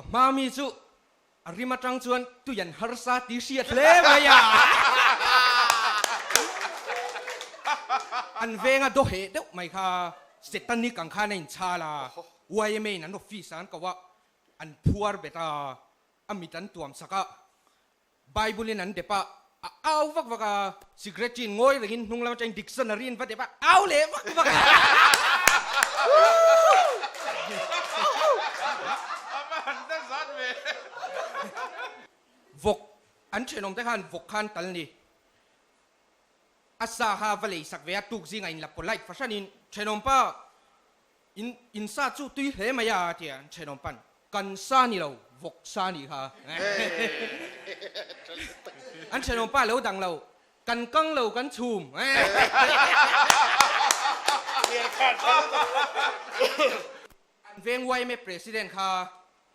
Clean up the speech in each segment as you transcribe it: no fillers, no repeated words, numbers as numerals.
Ka hma mi chu a rim atang chuan tui an harsa ti hriat hle mai a. An venga daw heh deuh mai kha Setanic ang khan a inchhal a, yma in an office ah an ko a, an phuar bet a, a mit an tuam sak a, Bible in an dep a, a au vak vak a, cigarette chin ngawi rengin hnung lam atangin dictionary in va dep a, au leh vak vak a. Vawk an thenawm te khan vawk khan tal ni. A sa kha va lei sak ve a, tuk zingah in la polite fahranin thenawm pa In in sa chu tui hle mai a tia an thenawm pan kan sa ni lo vawk sa nih kha an thenawm pa lo dang lo kan kang lo kan chhum an veng yma president kha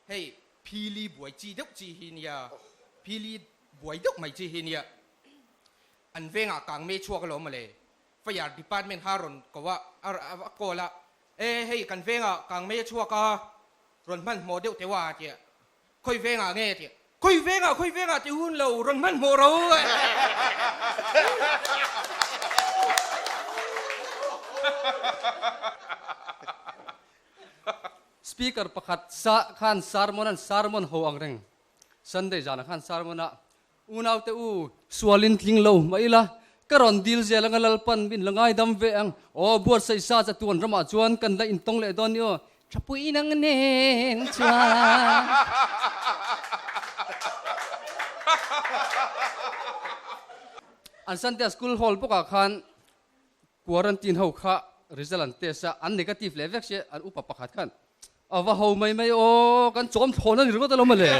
hei phili buai chi deuh chi hi nia phili buai deuh mai chi hi nia an vengah kang me chhuak alawm mawle. Fire department kha rawn ko a, a call a, E hei kan vengah kang mei a chhuak a, rawn hmanhmawh deuh teuh a tia, khawi vengah nge tia, khawi vengah khawi vengah ti hun lo rawn hmanhmawh ro Speaker pakhat sa khan sermon an sermon ho ang reng Sunday zanah khan sermon a Unaute u, sualin tling lo mah ila, ka rawn dil zel anga Lalpan min la ngaidam ve ang. Aw, buatsaih sa chatuan ramah chuan kan la intawng leh dawn ni aw. Thapui nang nen chuan. An Sunday School Hall bawkah khan quarantine ho kha result an test a, an negative leh vek sia, an upa pakhat khan A va ho mai mai aw, kan chawm thlawn a ni ringawt alawm mawle.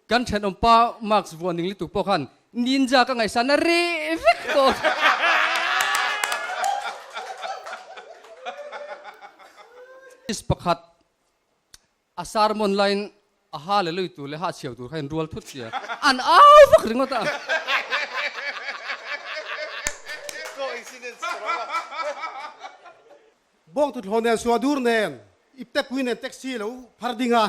Kan thenawmpa Marks vuan ning lutuk pawh khan ninja ka ngaihsan a reh vek tawh. Pakhat A sermon laiin a ha leh lui tur leh ha chhiau tur kha in rual thut sia. An au vak ringawt a. Bawng tuthlawh nen suah dur nen ipte pui nen taxi lo phar ding a,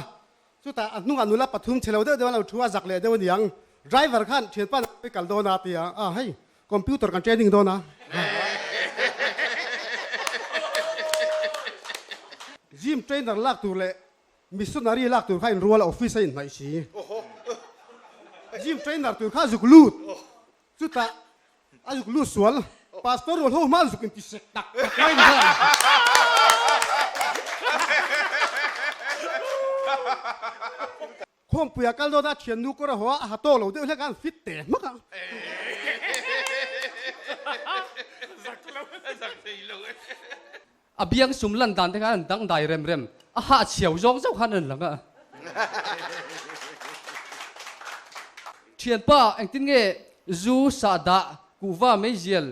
chutah a hnungah nula pathum chhe lo deuh deuh an lo thu a, zak leh deuh aniang. Driver khan thianpa i kal dawn a ti a, a hei computer kan training dawn a. Gym trainer lak tur leh missionary lak tur kha inrual a office a inhnaih si. Gym trainer tur kha zuk lut chutah a zuk lut sual pastor rual ho hma zuk inti sek tak tak mai ni kha. Khawmpuia kal dawt a thiannu kawr a haw a, a ha tawk lo deuh hlek a, an fit teh hmak a. A biang sum lan dan te khan an dang dai rem rem, a hah chhiau zawk zawk khan an lang a. Thianpa engtin nge zu, sahdah, kuhva, meizial,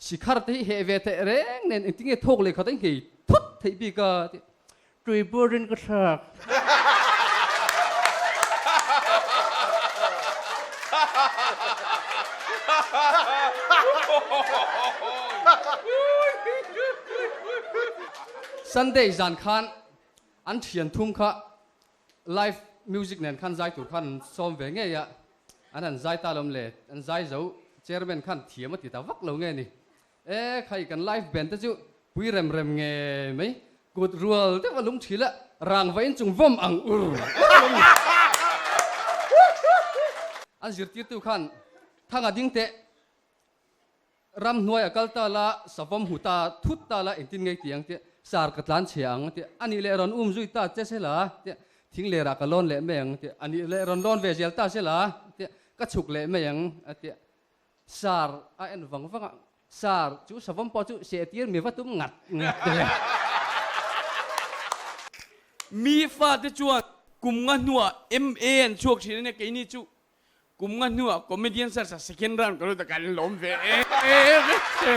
sikhar te hi heh ve theih reng nen engtin nge thawk leh khat a inghei thut theih bik a tih. Tui burin ka thlak. Sunday zan khan an thian thum kha live music nen khan zai tur khan an sawm ve ngei a, an han zai ta lawm le, an zai zo chairman khan thiam a ti ta vak lo nge ni. E khai kan live band te chu pui rem rem nge mai kut rual deuh a lung thil a rang va in chung vawm ang ur ur a ni. An zirtirtu khan thanga ding teh ram hnuai a kal ta la savawm hmu ta thut ta la engtin ngei ti ang tih sar ka tlan chhe ang tih a nih leh rawn um zui ta che se la tih thing lerah ka lawn leh mai ang tih a nih leh rawn lawn ve zel ta se la tih ka chhuk leh mai ang a tih Sar a en vang vang a, Sar, chu savawm pawh chu seh tir mi va tum ngat ngat le. Mi fate chuan kum nga hnuah MA an chhuak thin a nia, keini chu kum nga hnuah comedian search ah second round ka lut a, kan lawm ve em em e.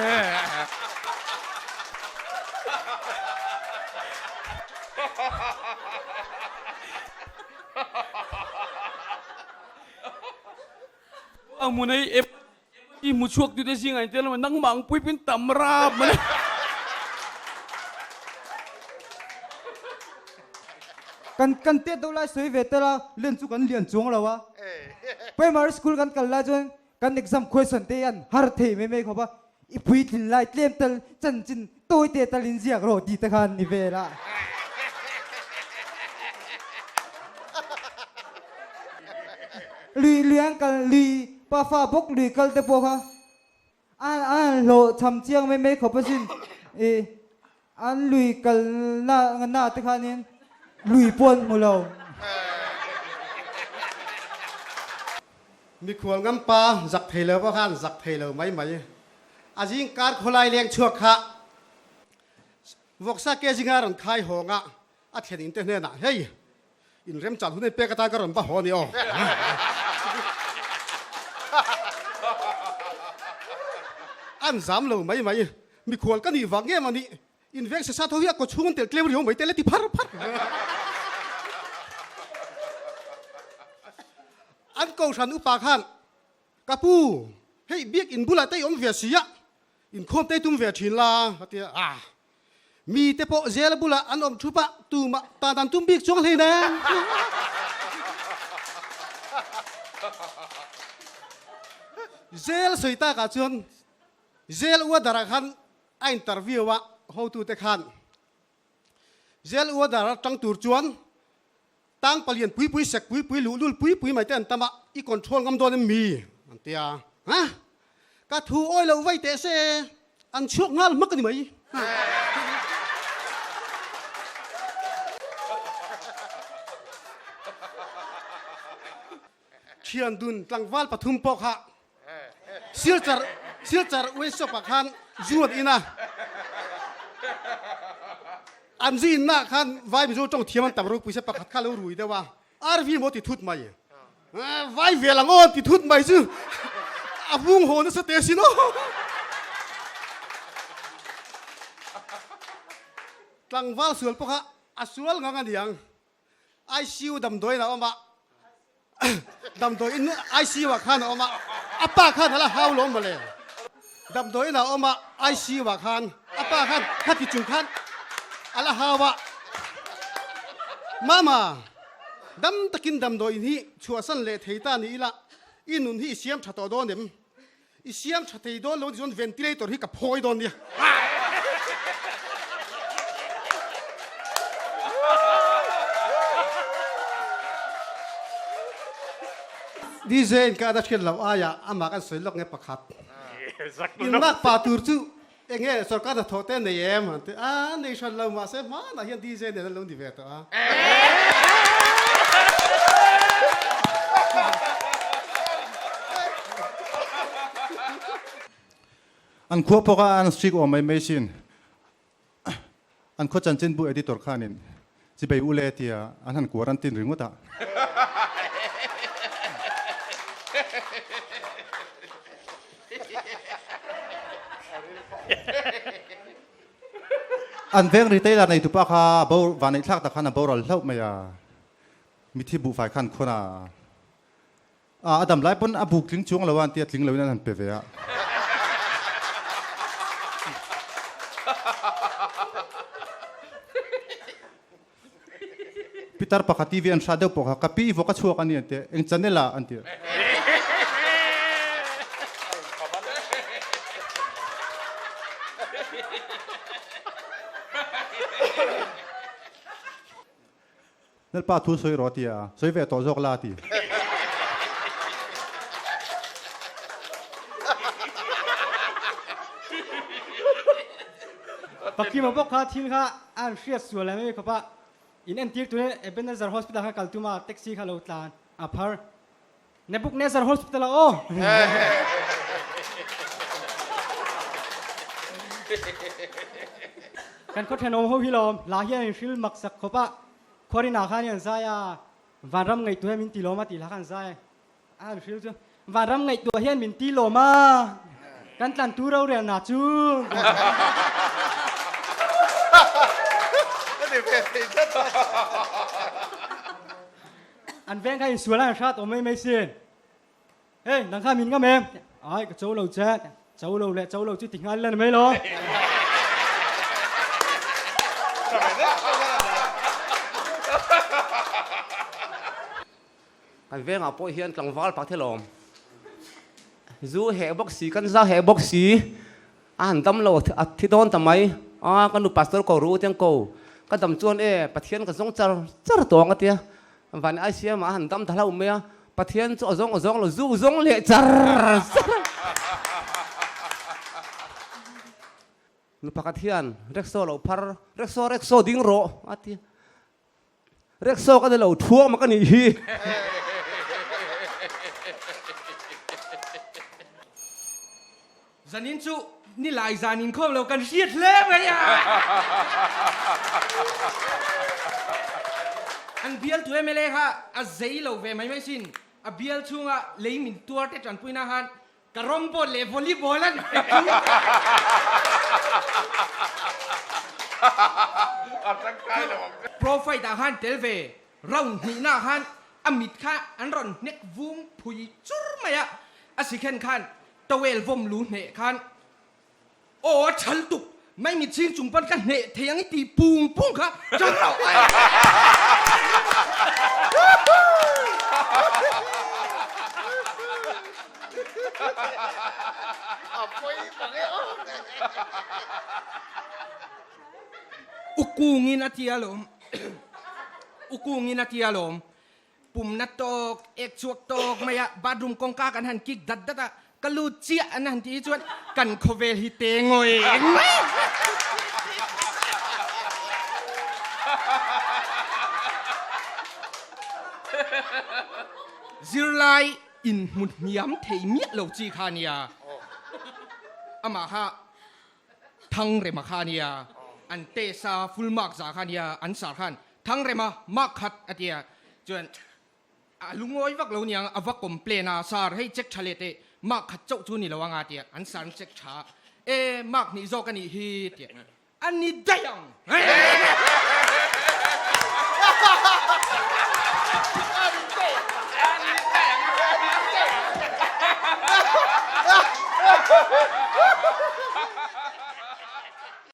A hmun ei em i hmu chhuak tute zingah in tel a nangmah ang puipin tam rap mai. Kan kan tet deuh lai sawi ve tel a, len chu kan lian chuang lo a. Primary school kan kal lai chuan kan exam question te hian har thei mai mai khawp a, i puitlin lai tlem tal chanchin tawi te tal in ziak rawh tih te khan ni vel a. Lui lui an kal lui pafa bawk lui kal te pawh kha A an hlawh cham chiang mai mai khawp asin. I an lui kal na na te khanin lui pawh an hmu lo. Mikhual ngam pa zak thei lo pawh khan zak thei lo mai mai. A zing kar khawlai leng chhuak kha vawksa ke zinga rawn khai hawng a, a thlen in te hnenah hei In remchan hun en pek atan ka rawn va haw a ni aw. An zam lo mai mai. Mikhual ka nih vang em a nih. In veng sesa tho hi a kawchhung an telh tlem riau mai te le ti phar phar. An kohhran upa khan ka pu hei biak in bulah te i awm ve si a, inkhawm te i tum ve thin la a ti a. Mi te pawh zel bulah an awm thup a, tumah tan an tum bik chuang hlei nen. Zel sawi takah chuan Zel Uadara khan a interview a, hotute khan Zel Uadara tang tur chuan tang palian pui pui, sek pui pui, luhlul pui pui mai te an tam a, i control ngam dawn em mi? an ti a. Ha? Ka thu awi loh vai teh se, an chhuak nghal hmak a ni mai. Thian dun tlangval pathum pawh kha Silchar Silchar workshop ah khan zu an in a, an zu in naah khan vai Mizo tawng thiam an tam ropui se pakhat kha lo rui deuh a, RV maw ti thut mai, vai vel ang aw an ti thut mai chu a vung haw nasa teh asin aw. Tlangval sual pawh kha a sual ngang a niang. ICU damdawiin a awm a, damdawiin ICU ah khan a awm a, a pa khan a la hau lo mawle. Damdawiin a awm a, ICU ah khan a pa khan khati chung khan a la hau a. Mama, dam takin damdawiin hi chhuahsan leh thei ta ni ila, i nun hi i siam tha tawh dawn em? I siam tha thei dawn lo ni chuan ventilator hi ka phawi dawn nia. DJ in ka ada hriat loh aiah amah kan sawi lawk nge pakhat. In lak pah tur chu enge sorkar hnathawh te nei em an ti a, nei hran lo mahse hmanah hian DJ nen an lo ni ve tawh a. An khua pawh kha an strict awm mai mai sin. An khua chanchinbu editor khanin chibei ule tia an han quarantine ringawt a. An veng retailer nei tupa kha bo van neih thlak tak khan a boral hlauh mai a, mithi buhfai khan khawn a, a dam lai pawn a buk tling chuang lo a an ti a, tling loin an han pe ve a. Pitar pakhat TV an hra deuh pawh kha ka pi vawk a chhuak a ni an ti a, eng channel ah an ti a. Lalpa thu sawi rawh a ti a, sawi ve tawh zawk la a ti. Pakima bawk kha thil kha a han hriat sual em em khawp a, in entir turin Ebenezer Hospital kha kal tum a, taxi kha lo tlan a phar. Nebuchadnezzar Hospital ah aw! Kan khaw thenawm ho hi lawm, hla hian in hril mak sak khawp a, khuarinah khan hian zai a, vanram ngaihtuah hian min ti lawm a tih hla khan zai a. A han hril chu, Vanram ngaihtuah hian min ti lawm a, kan tlantu rorelna chu. An veng kha insual a an hrat awm mai mai sin. Hei, nang kha min ngam em? Ai, ka cho lo che. Cho lo leh cho lo chu ti nghal ila ni mai lo. Kan vengah pawh hian tlangval pak thelawm zu heh bawk si kan za heh bawk si a han dam lo a thi dawn ta mai a ka nu pastor ko ru tiang ko ka dam chuan e Pathian ka zawng char char tawng a tia van ai siam a han dam ta hlauh mai a Pathian chu a zawng a zawng lo zu zawng leh char char nu pakhat hian reksaw lo phar reksaw reksaw ding rawh a tia Reksaw ka ni lo, thuam ka nih hi. Zanin chu nilai zan inkhawm lo kan hriat hle mai a. An bialtu mla kha a zei lo ve mai mai sin. A bial chhunga lei min tuar te tanpuina khan Carrom board leh volleyball an pe chu. Pro fight ah khan tel ve round hnihna ah khan a mit kha an rawn hnek vung phui chur mai a, a si khen khan towel vawm lu hneh khan aw a thal tuk mai mit chhing chung pawn ka hneh thei ang i tih pung pung kha chang lo ai. Ukungin a ti alawm Ukungin a ti alawm Pumna tawk, ek chhuak tawk mai a, bathroom kawngka kan han kik dat dat a, ka lut chiah an han tih hi chuan kan khawvel hi te ngawi mai. Zirlai inhmu hniam thei miah lo chi kha nia, amah kha Thangrema kha nia, an test a full mark za kha nia, an sar khan Thangrema mark khat a tia chuan a lungawi vak lo niang a va complain a, sir hei check tha leh teh mark khat chauh chu ni lo anga tia an sir an check tha e mark hnih zawk a nih hi tia a ni daih ang.